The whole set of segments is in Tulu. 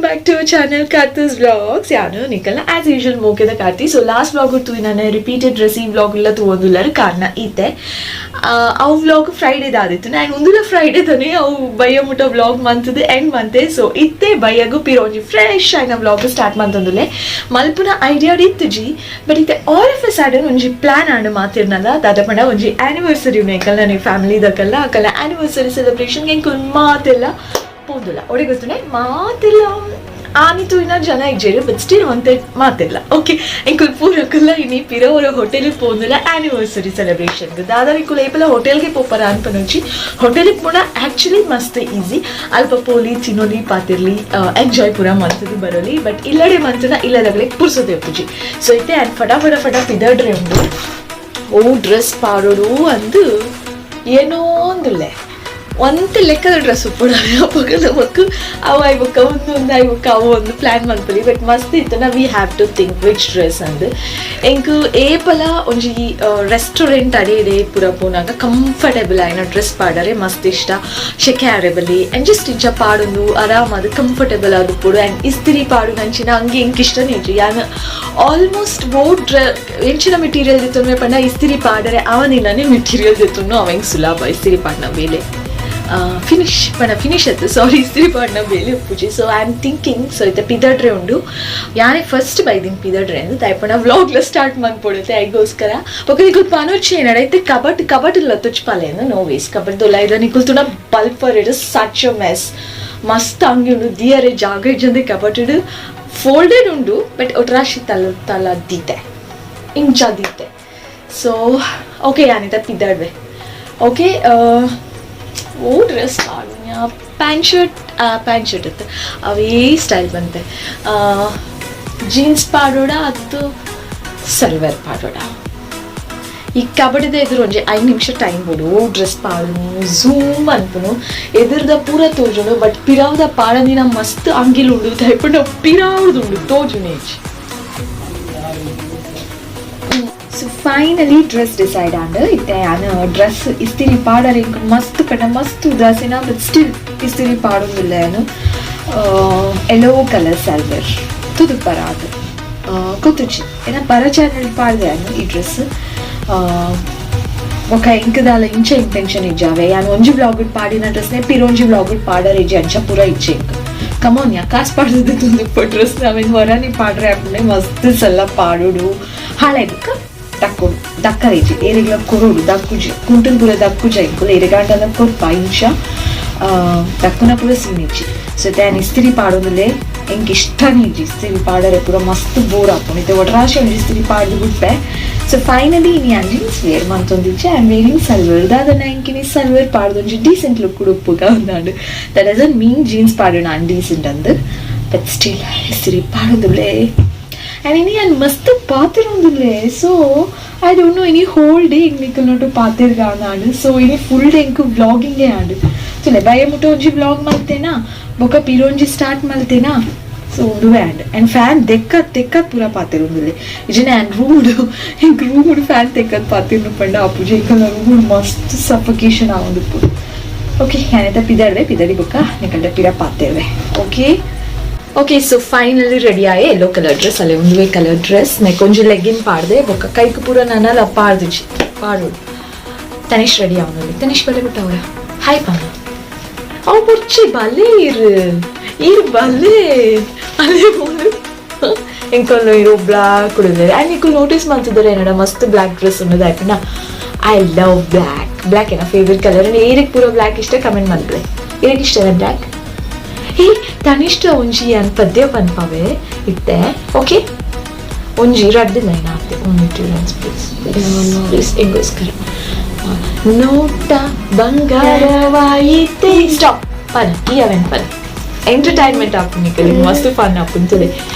Back to channel Karthi's Vlogs. ಯಾನು ನಿಕಲ್ನ ಆಸ್ ಯೂಶುವಲ್ ಮೋಕೆದ ಕಾರ್ತಿ. ಸೊ ಲಾಸ್ಟ್ ವ್ಲಾಗ್ ತೂಯಿನಾನೆ ರಿಪೀಟೆಡ್ ಡ್ರೆಸ್ ಈ ವ್ಲಾಗ್ ಎಲ್ಲ ತೂವೊಂದುಲ್ಲರು. ಕಾರಣ ಇತ್ತೆ ಅವು ವ್ಲಾಗ್ ಫ್ರೈಡೇ ದಾದಿತ್ತು. ನಾನು ಒಂದುಲ ಫ್ರೈಡೇ ತಾನೆ ಅವು ಬಯ್ಯ ಮುಟ್ಟ ವ್ಲಾಗ್ ಮಂತದ ಎಂಡ್ ಮಂತೆ. ಸೊ ಇತ್ತೆ ಬಯ್ಯಗು ಪಿರೋಂಜಿ ಫ್ರೆಶ್ ಆಯ್ನ ವ್ಲಾಗ್ ಸ್ಟಾರ್ಟ್ ಮಂತಂದುಲೆ. ಮಲ್ಪುನ ಐಡಿಯಾ ಇತ್ತುಜಿ, ಬಟ್ ಇತ್ತೆ ಆಲ್ ಆಫ್ ಎ ಸಡನ್ ಒಂಜಿ ಪ್ಲಾನ್ ಆಂಡ್. ಮಾತಿರ್ನಲ್ಲ ದಾದ ಪಂಡ ಒಂಜಿ ಆನಿವರ್ಸರಿ ಎಂಕಲ್ ನನ್ನ ಫ್ಯಾಮಿಲಿ ದಕಲ್ಲ. ಅಕಲ್ಲ ಆನಿವರ್ಸರಿ ಸೆಲೆಬ್ರೇಷನ್ ಎಂಕುಲ್ ಮಾತೆಲ್ಲ ಪೋದುಲ್ಲ. ಒಡೆ ಗೊತ್ತುನೆ ಮಾತೆಲ್ಲ ಆನಿ ತೂಯಿನ ಜನ ಇಜ್ಜೆರ್, ಬಟ್ ಸ್ಟಿಲ್ ಒಂತೆ ಮಾತಿಲ್ಲ. ಓಕೆ, ಎಂಕುಲ್ ಪೂರಕುಲ್ಲ ಇನಿ ಪಿರ ಒರ ಹೋಟೆಲ್ ಪೋಂದುಲ್ಲ ಆನಿವರ್ಸರಿ ಸೆಲೆಬ್ರೇಷನ್. ದಾದ ನಿಕುಲ್ ಏಪಲ ಹೋಟೆಲ್ಗೆ ಪೋಪರ ಅನ್ಪನೊಂಚಿ. ಹೋಟೆಲ್ಗೆ ಪೋಣ ಆಕ್ಚುಲಿ ಮಸ್ತ್ ಈಸಿ. ಅಲ್ಪ ಪೋಲಿ, ತಿನ್ನೋಲಿ, ಪಾತಿರ್ಲಿ, ಎಂಜಾಯ್ ಪೂರ ಮಂತದು ಬರೋಲಿ. ಬಟ್ ಇಲ್ಲಡೆ ಮಂತನ ಇಲ್ಲದಾಗಲೇ ಪುರ್ಸೋದೆ ಉಪ್ಪುಜಿ. ಸೊ ಇತ್ತೆ ಆ್ಯಂಡ್ ಫಟ ಫಟ ಫಟ ಪಿದಡ್ರೆ ಉಂಡು. ಓ ಡ್ರೆಸ್ ಪಾಡೋಡು ಅಂದು ಏನೋ ಒಂದುಲ್ಲೆ. ಒಂತೆ ಲೆಕ್ಕದ ಡ್ರೆಸ್ ಉಪ್ಪುಡು ಅಪಗ ನಮಕ್ ಅವು ಆಯ್ಬೊಕ್ಕ ಒಂದು ಒಂದು ಆಯ್ಬೊಕ್ಕ ಅವು ಒಂದು ಪ್ಲ್ಯಾನ್ ಮನ್ಪೊಲಿ. ಬಟ್ ಮಸ್ತ್ ಇತ್ತು. We have to think which dress ಅಂದ್. ಎಂಕ್ ಏಪಲ ಒಂಜಿ ರೆಸ್ಟೋರೆಂಟ್ ಅಡೆ ಇಡೆ ಪೂರ ಪೋನಾಗ ಕಂಫರ್ಟೇಬಲ್ ಆಯ್ನ ಡ್ರೆಸ್ ಪಾಡರೆ ಮಸ್ತ್ ಇಷ್ಟ. ಶೆಕೆ ಆರೆ ಬಲ್ಲಿ ಆ್ಯಂಡ್ ಜಸ್ಟ್ ಇಂಚ ಪಾಡೊಂದು ಆರಾಮ್ ಅದು ಕಂಫರ್ಟೇಬಲ್ ಆದುಪ್ಪೊಡು. ಆ್ಯಂಡ್ ಇಸ್ತಿರಿ ಪಾಡು ನಂಚಿನ ಅಂಗಿ ಎಂಕ್ ಇಷ್ಟನೇ ಇಜ್ಜಿ. ಯಾನ್ ಆಲ್ಮೋಸ್ಟ್ ವೋ ಡ್ರೆ ಎಂಚಿನ ಮೆಟೀರಿಯಲ್ ದೆತ್ತೊನ್ವೆ ಪಂಡ ಇಸ್ತಿರಿ ಪಾಡರೆ ಅವನಿಲ್ಲನೆ ಮೆಟೀರಿಯಲ್ ದೆತ್ತೊನ್ನು. ಅವೆಂಗ್ ಸುಲಭ ಇಸ್ತಿರಿ ಪಾಡ್ನ ಬೇಲೆ. ಫಿನಿಶ್ ಪಂಡ ಫಿನಿಶ್ ಆಯ್ತು, ಸಾರಿ, ಇಸ್ತ್ರಿ ಪಾಡ್ನ ಬೇಲೆ ಉಪ್ಪುಜಿ. ಸೊ I am thinking. So ಇತ್ತೆ ಪಿದಡ್ರೆ ಉಂಡು. ಯಾನೇ ಫಸ್ಟ್ ಬೈದಿನ ಪಿದಡ್ರೆ ಅಂದ್ ದಾಯೆ ವ್ಲಾಗ್ಲ ಸ್ಟಾರ್ಟ್ ಮನ್ಪೊಡುತ್ತೆ ಐಗೋಸ್ಕರ. ಬೊಕ ನಿಕುಲ್ ಪನೊಚ್ಚಿ ಏನಡ ಇತ್ತೆ ಕಬಟ್ ಕಬಟ್ ಇಲ್ಲ ತುಚ್ಪಾಲೇನು. ನೋ ವೇಸ್ ಕಬಟ್ ದೊಲ್ಲ ಇದ ನಿಕುಲ್ ತುಣ ಬಲ್ಪರ್ it such a mess. ಮಸ್ತ್ ಅಂಗಿ ಉಂಡು, ದಿಯರೆ ಜಾಗ ಇಜ್ಜಂದೆ ಕಬಟ್ ಫೋಲ್ಡೆಡ್ ಉಂಡು. ಬಟ್ ಒಟ್ರಾಶಿ ತಲ ತಲ ದೀತೆ ಇಂಚ ದೀತೆ. ಸೊ ಓಕೆ, ಯಾನಿತ ಪಿದಡ್ವೆ. Okay, oh dress pant shirt, pant shirt ಇತ್ತು. ಅವೇ ಸ್ಟೈಲ್ ಬಂತೆ. ಜೀನ್ಸ್ ಪಾಡೋಡ ಅತ್ತು ಸಲ್ವಾರ್ ಪಾಡೋಡ? ಈ ಕಬಡ್ಡಿದ ಎದುರು ಒಂಜಿ 5 ನಿಮಿಷ ಟೈಮ್ ಬೋಡು. ಡ್ರೆಸ್ ಪಾಡುನು ಝೂಮ್ ಅನ್ಪುನು ಎದುರ್ದ ಪೂರ ತೋಜುನು. ಬಟ್ ಪಿರಾವ್ದ ಪಾಡಂದಿನ ಮಸ್ತ್ ಅಂಗಿಲ್ ಉಂಡು. ದಯಪಂಡ ಪಿರಾವ್ದುಂಡು ತೋಜುನೇಜ್. ಸೊ ಫೈನಲಿ ಡ್ರೆಸ್ ಡಿಸೈಡ್ ಆಂಡ್. ಇತ್ತೆ ಯಾನ್ ಡ್ರೆಸ್ ಇಸ್ತಿರಿ ಪಾಡರೆ ಇಂಕ್ ಮಸ್ತ್ ಪಂಡ ಮಸ್ತ್ ಉದಾಸೀನ. ಬಟ್ ಸ್ಟಿಲ್ ಇಸ್ತಿರಿ ಪಾಡೊಂದುಲ್ಲ ಯಾನು. ಯೆಲ್ಲೋ ಕಲರ್ ಸಲ್ವರ್ ತುದುಪರ ಅದು ಗೊತ್ತುಜ್ಜಿ. ಏನ ಪರ ಚಾನಲ್ ಪಾಡ್ದೆ ಯಾನು ಈ ಡ್ರೆಸ್. ಬೊಕ ಇಂಕ್ ದಾಲ ಇಂಚ ಇಂಟೆನ್ಷನ್ ಇಜ್ಜಾವೆ. ಯಾನ್ ಒಂಜಿ ವ್ಲಾಗ್ ಪಾಡಿನ ಡ್ರೆಸ್ನೆ ಪಿರೊಂಜಿ ವ್ಲಾಗ್ ಪಾಡರೆ ಇಜ್ಜಿ. ಅಂಚ ಪೂರ ಇಜ್ಜಿ ಇಂಕ್. ಕಮೋನ್ ಯಾ, ಕಾಸ್ ಪಾಡ್ದು ತುದುಪ್ಪ ಡ್ರೆಸ್ ಅವೆನ್ ಹೊರನಿ ಪಾಡ್ರೆ ಆಪುಂಡೆ. ಮಸ್ತ್ ಸಲ ಪಾಡೋಡು ಹಾಳಾಯ್ಬೊಕ್ಕ ದಕ್ಕೊಡು ದಕ್ಕರೇಜಿ ಏರೆಗ್ಲ ಕೊರೊಡು. ದಕ್ಕುಜಿ ಕುಂಟುನ್ ಪೂರ ದಕ್ಕುಜ ಇಂಕುಲು. ಏರೆಗಾಂಡಲ ಕೊರ್ಪ. ಇಂಚ ದಕ್ಕುನ ಪೂರ ಸೀನ್ ಇಜ್ಜಿ. ಸೊ ದಾನ್ ಇಸ್ತಿರಿ ಪಾಡೊಂದುಲ್ಲೆ. ಎಂಕ್ ಇಷ್ಟನೇ ಇಜ್ಜಿ ಇಸ್ತಿರಿ ಪಾಡರೆ. ಪೂರ ಮಸ್ತ್ ಬೋರ್ ಆಪುಂಡು. ಇತ್ತೆ ಒಟ್ರಾಶಿ ಒಂಜಿ ಇಸ್ತಿರಿ ಪಾಡ್ದು ಬುಡ್ಪೆ. ಸೊ ಫೈನಲಿ ಇನಿ ಯಾನ್ ಜೀನ್ಸ್ ವೇರ್ ಮಂತೊಂದಿಜ್ಜಿ, I am wearing salwar. ದಾದನ ಎಂಕಿನಿ ಸಲ್ವರ್ ಪಾಡ್ದೊಂಜಿ ಡೀಸೆಂಟ್ ಲುಕ್ ಉಪ್ಪುಗ ಅಂದಾಂಡ್. That doesn't mean jeans ಪಾಡೋಣ ಅನ್ಡೀಸೆಂಟ್ ಅಂದ್. ಬಟ್ ಸ್ಟಿಲ್ ಇಸ್ತಿರಿ ಪಾಡೊಂದುಲ್ಲೆ. ಆ್ಯಂಡ್ ಇನಿ ಯಾನ್ ಮಸ್ತ್ ಪಾತೆರೊಂದುಲ್ಲೆ. ಸೊ I don't know ಇನಿ ಹೋಲ್ ಡೇ ನಿಕಲ್ನೊಟ್ಟು ಪಾತೆರ್ಗ ಅಂದಾಂಡ್. ಸೊ ಇನಿ ಫುಲ್ ಡೇ ಎಂಕ್ ವ್ಲಾಗಿಂಗೇ ಆಂಡ್. ತುಲೆ ಬಯ್ಯ ಮುಟ್ಟ ಒಂಜಿ ವ್ಲಾಗ್ ಮಲ್ತೇನಾ, ಬೊಕ ಪಿರೊಂಜಿ ಸ್ಟಾರ್ಟ್ ಮಲ್ತೇನಾ. ಸೊ ಉಂದುವೇ ಆಂಡ್. ಆ್ಯಂಡ್ ಫ್ಯಾನ್ ದೆಕ್ಕತ್ ತೆಕ್ಕತ್ ಪೂರ ಪಾತೆರೊಂದುಲ್ಲೆ. ಇಜನೆ ಆ್ಯಂಡ್ ರೂಮ್ಡು ಎಂಕ್ ರೂಮ್ಡು ಫ್ಯಾನ್ ತೆಕ್ಕತ್ ಪಾತೆರ್ನು ಪಂಡ ಆಪುಜಿ. ಎಂಕಲ್ನ ರೂಮ್ಡು ಮಸ್ತ್ ಸಫಕೇಶನ್ ಆವೊಂದುಪ್ಪುಂಡು. ಓಕೆ, ಯಾನಿತ ಪಿದಡ್ವೆ. ಪಿದಡಿ ಬೊಕ್ಕ ನಿಕಲ್ಡ ಪಿರ ಪಾತೆರ್ವೆ. Okay okay, so finally ready ಆಯೆ. ಯೆಲ್ಲೋ ಕಲರ್ ಡ್ರೆಸ್ ಅಲ್ಲೇ ಒಂದುವೇ ಕಲರ್ ಡ್ರೆಸ್. ನೆಕ್ ಒಂಜಿ ಲೆಗ್ಗಿನ್ ಪಾಡ್ದೆ. ಬೊಕ್ಕ ಕೈಕ್ ಪೂರ ನನಲ ಪಾಡ್ದಿಜಿ, ಪಾಡೋಡು. ತನಿಷ್ ರೆಡಿ ಅವನಲ್ಲಿ. ತನಿಷ್ ಬಲೆ ಬಿಟ್ಟವರ ಹಾಯ್ ಪಾನ. ಅವು ಬೊರ್ಚಿ ಬಲೆ ಇರು ಇರು ಬಲೆ ಅಲ್ಲೇ ಪೋನು. ಎಂಕಲ್ಲು ಇರು ಬ್ಲಾಕ್ ಕುಡಿದ್ರೆ. ಆ್ಯಂಡ್ ನಿಕುಲ್ ನೋಟಿಸ್ ಮಾಡ್ತಿದ್ದಾರೆ ಏನಡ ಮಸ್ತ್ ಬ್ಲಾಕ್ ಡ್ರೆಸ್ ಅನ್ನೋದು ಆಯ್ಪುನ. I love black. Black ಏನ ಫೇವ್ರೆಟ್ ಕಲರ್. ಏರಿಗ್ ಪೂರ ಬ್ಲಾಕ್ ಇಷ್ಟ ಕಮೆಂಟ್ ಮಲ್ಪಲೆ. ಏರಿಗ್ ಇಷ್ಟನ ಬ್ಲಾಕ್? ಹೇ ತನಿಷ್ಠ, ಒಂಜಿ ಅನ್ ಪದ್ಯ ಪನ್ಪವೆ ಇತ್ತೆ. ಓಕೆ, ಒಂಜಿ ರಡ್ಡ್ ಲೈನ್ ಆತೆ. ಒಂಜಿ two lines, please please, ಎಂಗೋಸ್ಕರ. ನೋಟ ಬಂಗಾರವಾಯಿತೆ. ಸ್ಟಾಪ್ ಪನ್ ಈ ಅವೆನ್ ಪನ್. ಎಂಟರ್ಟೈನ್ಮೆಂಟ್ ಆಪುಂಡು, ಮಸ್ತ್ ಫನ್ ಆಪುಂತದೆ.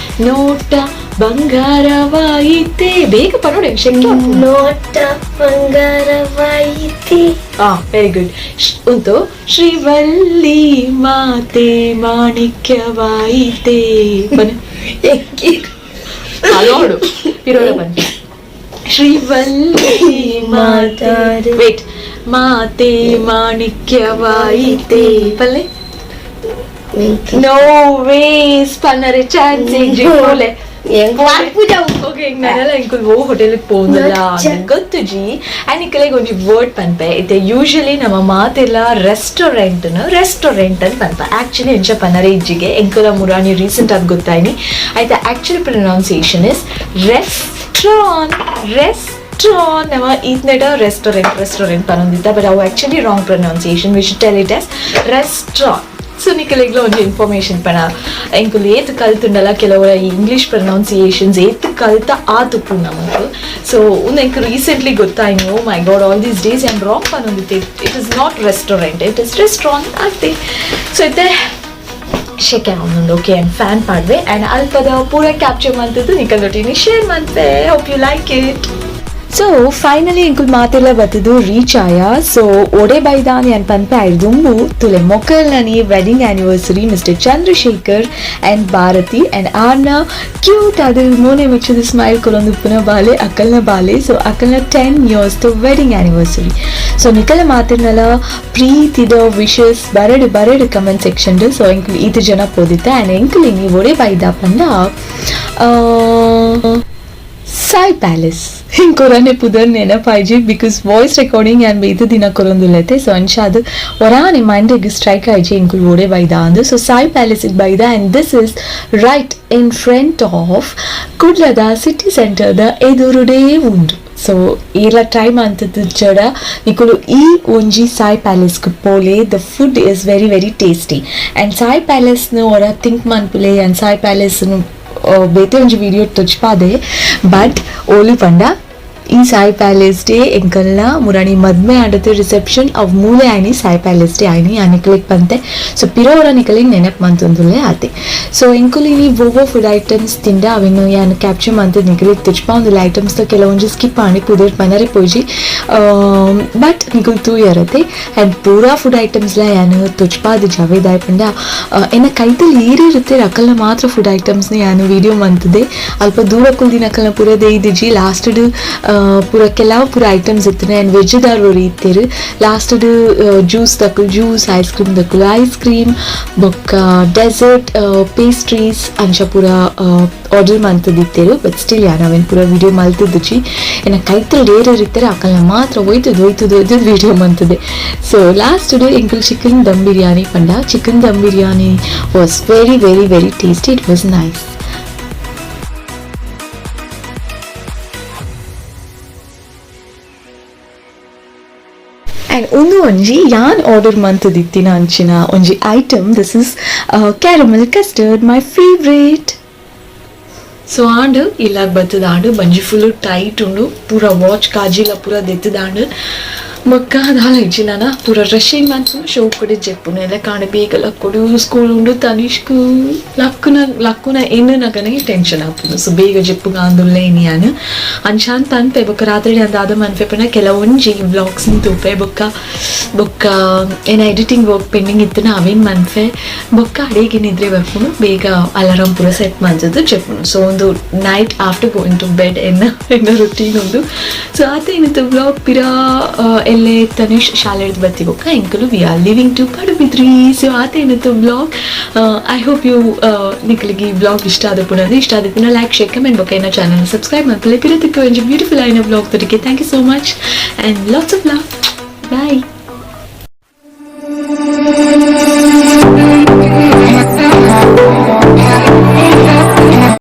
ನೋಟ ಬಂಗಾರವಾಯಿತೆ. ಬೇಗ ಪನೋಡೆ, ಶೆಕೆ ಆಪುಂಡು. ನೋಟ ಬಂಗಾರವಾಯಿತೆ. ಆ, ವೆರಿ ಗುಡ್. ಉಂಟು. ಶ್ರೀವಲ್ಲಿ ಮಾತೆ ಮಾಣಿಕ್ಯವಾಯಿತೆ ಬನ್ನಿ. ನೋಡು ಪಿರೋಡ ಬನ್ನಿ. ಶ್ರೀವಲ್ಲಿ ಮಾತೆ, ವೇಟ್, ಮಾತೆ ಮಾಣಿಕ್ಯವಾಯಿತೆ ಪಲ್ಲೆ. No ways ಪನ್ನರೆ chance ಇಜ್ಜಿ ಪೋಲೆ. ಓಕೆ, ನಾನೆಲ್ಲ ಇಂಕುಲ್ ಓ ಹೋಟೆಲ್ಗೆ ಪೋಂದಲ್ಲ ಗೊತ್ತುಜಿ. ಆ್ಯಂಡ್ ಇಕ್ಕಲೆಗ್ ಒಂಜಿ ವರ್ಡ್ ಪನ್ಪೆ ಇತ್ತೆ. ಯೂಶಲಿ ನಮ್ಮ ಮಾತೆಲ್ಲ ರೆಸ್ಟೋರೆಂಟ್ ರೆಸ್ಟೋರೆಂಟ್ ಅಂತ ಪನ್ಪ. ಆಕ್ಚುಲಿ ಎಂಚ ಪನ್ನರೆ ಇಜ್ಜಿಗೆ, ಎಂಕುಲ ಮುರಾಣಿ ರೀಸೆಂಟ್ ಆಗಿ ಗೊತ್ತಾಯ್ನಿ ಆಯ್ತಾ. Actually pronunciation is restaurant, restaurant. ನಮ್ಮ ಈತ್ನೆಟ ರೆಸ್ಟೋರೆಂಟ್ ರೆಸ್ಟೋರೆಂಟ್ ಪನೊಂದಿತ್ತ, ಬಟ್ ಅವು actually wrong pronunciation. We should tell it as restaurant. So ನಿಕಲೆಗ್ಲ ಒಂಜಿ ಇನ್ಫಾರ್ಮೇಶನ್ ಪಣ. ಎಂಕುಲು ಏತ್ ಕಲ್ತುಂಡಲ ಕೆಲವರ ಈ ಇಂಗ್ಲೀಷ್ ಪ್ರೊನೌನ್ಸಿಯೇಷನ್ಸ್ ಏತ್ ಕಲ್ತ ಆತುಪ್ಪು ನಮಕ್. ಸೊ ಉಂದು ಎಂಕ್ ರೀಸೆಂಟ್ಲಿ ಗೊತ್ತಾಯ್ನು. Oh my God, all these days I'm wrong ಪನೊಂದಿತ್ತೆ. It is not restaurant, it is restaurant ಆಗ್ತೆ. So ಇತ್ತೆ ಶೆಕೆ ಆವೊಂದುಂಡು. Okay, and fan ಪಾಡ್ವೆ and ಅಲ್ಪದ ಪೂರ ಕ್ಯಾಪ್ಚರ್ ಮಂತದ್ದು ನಿಕಲೊಟ್ಟಿನಿ ಶೇರ್ ಮಂತೆ. Hope you like it. So finally ಎಂಕುಲ್ ಮಾತೆಲ್ಲ ಬತ್ತದು ರೀಚ್ ಆಯ. ಸೊ ಒಡೆ ಬೈದಾನ್ ಯಾನ್ ಪನ್ಪೆ ದುಂಬು ತುಲೆ ಮೊಕಲ್ನನಿ wedding anniversary mister Chandrashekhar and Bharathi and ಆರ್ನ ಕ್ಯೂಟ್ ಅದು ಮೋನೆ ಮುಚ್ಚದ ಸ್ಮೈಲ್ ಕೊರೊಂದುಪ್ಪುನ ಬಾಲೆ ಅಕ್ಕಲ್ನ ಬಾಲೆ. ಸೊ ಅಕ್ಕಲ್ನ 10 years wedding anniversary. So ನಿಕಲ ಮಾತಿರ್ನಲ ಪ್ರೀತಿದ ವಿಶಸ್ ಬರಡು ಬರಡು comment section. So ಎಂಕುಲ್ ಈತ ಜನ ಪೋದಿತ್ತ. ಆ್ಯಂಡ್ ಎಂಕುಲ್ ಇನಿ ಒಡೆ ಬೈದ ಪಂಡ ಸಾಯಿ ಪ್ಯಾಲೇಸ್. ಹಿಂಗೆ ಪುದರ್ ನೆನಪಾಯ್ಜಿ, because voice recording ಯಾನ್ ಬೇತೆ ದಿನ ಕೊರೊಂದುಲ್ಲತೆ. ಸೊ ಅಂಚಾದ್ ಒರಾನೆ ಮೈಂಡಿಗೆ ಸ್ಟ್ರೈಕ್ ಆಯ್ಜಿ ಎಂಕುಲ್ ಓಡೆ ಬೈದ ಅಂದು. ಸೊ ಸಾಯಿ ಪ್ಯಾಲೇಸ್ ಬೈದ, and this is right in front of ಕುಡ್ಲದ ಸಿಟಿ ಸೆಂಟರ್ದ ಎದುರುಡೇ ಉಂಡು. ಸೊ ಏಲ ಟೈಮ್ ಅಂತದ್ದು ಜಡ ನಿಕುಲು ಈ ಒಂಜಿ Sai ಪ್ಯಾಲೇಸ್ಗೆ ಪೋಲೆ. The food is very very tasty. And Sai ಪ್ಯಾಲೇಸ್ನ ಒರ ಥಿಂಕ್ ಮನ್ಪುಲೆ. ಆ್ಯಂಡ್ ಸಾಯಿ ಪ್ಯಾಲೇಸ್ನು ಬೇತೆ ಒಂಜಿ ವಿಡಿಯೋ ತೊಚ್ಪಾದೆ. ಬಟ್ ಓಲಿ ಪಂಡ ಈ ಸಾಯಿ ಪ್ಯಾಲೇಸ್ ಡೇ ಎಂಕಲ್ನ ಮುರಾಣಿ ಮದ್ಮೆ ಆಡತ್ತೆ ರಿಸೆಪ್ಷನ್ ಅವ್ ಮೂಲೆ ಆಯ್ನಿ ಸಾಯಿ ಪ್ಯಾಲೇಸ್ ಡೇ ಆಯ್ನಿ ನಿಕಲೆಗ್ ಪಂತೆ. ಸೊ ಪಿರೋರ ನಿಕಲೆಗ್ ನೆನಪು ಮಂತೊಂದುಲ್ಲೆ ಆತೆ. ಸೊ ಎಂಕುಲು ಇನಿ ವೋವೋ ಫುಡ್ ಐಟಮ್ಸ್ ತಿಂಡ ಅವಿನ್ನು ಯಾನ್ ಕ್ಯಾಪ್ಚರ್ ಮಂತ್ ನಿಕಲೆಗ್ ತುಚ್ಪಾವೊಂದುಲ್ಲ. ಐಟಮ್ಸ್ ಕೆಲವೊಂಜಿ ಸ್ಕಿಪ್ ಆಂಡಿ, ಪುದರ್ ಪನರೆ ಪೋಜಿ, ಬಟ್ ನಿಕುಲ್ ತೂಯರತೆ. ಆ್ಯಂಡ್ ಪೂರಾ ಫುಡ್ ಐಟಮ್ಸ್ಲ ಯಾನ್ ತುಚ್ಪಾದ ಜವೇದಾಯ್ ಪಂಡ ಎನ್ನ ಕೈತಲ್ ಏರಿರುತ್ತೆ ಅಕಲ್ನ ಮಾತ್ರ ಫುಡ್ ಐಟಮ್ಸ್ನ ಯಾನ್ ವಿಡಿಯೋ ಮಂತದೆ. ಅಲ್ಪ ದೂರ ಕುಲ್ದಿನ ಅಕಲ್ನ ಪೂರ ದೇಯ್ದಿಜಿ. ಲಾಸ್ಟ್ಡ್ ಪೂರ ಕೆಲವು ಪೂರ ಐಟಮ್ಸ್ ಇತ್ತನೆ. ಆ್ಯಂಡ್ ವೆಜ್ದಾರ್ ಒರಿ ಇತ್ತೆರ್. ಲಾಸ್ಟ್ಡ್ ಜ್ಯೂಸ್ ದಕುಲು juice, ice cream ದಕುಲು ice cream, ಬೊಕ್ಕ ಡೆಸರ್ಟ್, ಪೇಸ್ಟ್ರೀಸ್ ಅಂಚ ಪೂರ ಆರ್ಡರ್ ಮಂತದಿತ್ತೆರ್. ಬಟ್ ಸ್ಟಿಲ್ ಯಾನ್ ಅವೆನ್ ಪೂರ ವಿಡಿಯೋ ಮಲ್ತದಿಜಿ. ಎನ್ನ ಕೈತಲ್ ಏರೇರ್ ಇತ್ತೆರ್ ಅಕಲ್ನ ಮಾತ್ರ ಒಯ್ತುದು ಒಯ್ತುದು ಒಯ್ತುದು ವಿಡಿಯೋ ಮಂತದೆ. ಸೊ ಲಾಸ್ಟ್ ಎಂಕುಲು ಚಿಕನ್ ದಮ್ ಬಿರಿಯಾನಿ ಪಂಡ chicken dum biryani was very very very tasty. It was nice. And ಒಂದು ಒಂಜಿ ಯಾನ್ ಆರ್ಡರ್ ಮಂತದಿತ್ತಿನ ಅಂಚಿನ ಒಂಜಿ item, this is caramel custard, my favourite. So ಆಂಡ್ ಇಲ್ಲಾಗ ಬತ್ತದ ಆಂಡ್ ಬಂಜಿ ಫುಲ್ ಟೈಟ್ ಉಂಡು, ಪೂರ ವಾಚ್ ಕಾಜಿಲ ಪೂರ ದೆತ್ತದಾಂಡ್. ಬೊಕ್ಕ ದಾಲ ಇಜ್ಜಿ ನಾನ ಪೂರ ರಶ್ ಮನ್ಪುನು ಶೋ ಕೊಡೆ ಜೆಪ್ಪುನು ಎಲ್ಲ ಕಾಣ ಬೇಗ ಲಕ್ಕೊಡು. ಸ್ಕೂಲ್ ಉಂಡು ತನಿಷ್ಕು, ಲಕ್ಕುನ ಲಕ್ಕುನ ಎಣ್ಣುನಗನೆ ಟೆನ್ಷನ್ ಆಪುಂಡು. ಸೊ ಬೇಗ ಜೆಪ್ಪುಗ ಅಂದುಲ್ಲೆ ಇನಿ ಯಾನ್ ಅಂಚಾನ್ ಪನ್ಪೆ. ಬೊಕ್ಕ ರಾತ್ರಿ ದಾದ ಮನ್ಪೆ ಪಂಡ ಕೆಲವೊಂಜಿ ವ್ಲಾಗ್ಸ್ ತೂಪೆ. ಬೊಕ್ಕ ಬೊಕ್ಕ ಏನ editing work pending ಇತ್ತನ ಅವೇನ್ ಮನ್ಪೆ. ಬೊಕ್ಕ ಅಡೇಗೆ ನಿದ್ರೆ ಬರ್ಪುನು. ಬೇಗ ಅಲಾರಾಮ್ ಪೂರ ಸೆಟ್ ಮಂತದ್ದು ಜೆಪ್ಪುನು. ಸೊ ಒಂದು night after going to bed ಎನ್ನ ಎನ್ನ ರೊಟೀನ್ ಉಂಡು. ಸೊ ಆತ ಏನಿತ್ತು ವ್ಲಾಗ್ ಪಿರಾ ಎಲ್ಲೆ ತನಿಷ್ ಶಾಲೆಡ್ದು ಬತ್ತಿ ಬೊಕ್ಕ ಎಂಕುಲು we are leaving to Padubidri. So ಆತ ಏನಿತ್ತು vlog. I hope you ನಿಕಲಿಗೆ ಈ ವ್ಲಾಗ್ ಇಷ್ಟ ಆದ ಪುನಃ ಇಷ್ಟ ಆದ like share comment ಬೊಕ್ಕ ಎನ್ನ ಚಾನಲ್ ಸಬ್ಸ್ಕ್ರೈಬ್ ಮಾಡ್ಕೊಳ್ಳಿ. ಪಿರತಕ್ಕೆ ಒಂಜಿ ಬ್ಯೂಟಿಫುಲ್ ಆಯಿನ vlog ತೋರಿಕೆ. Thank you so much and lots of love. Bye.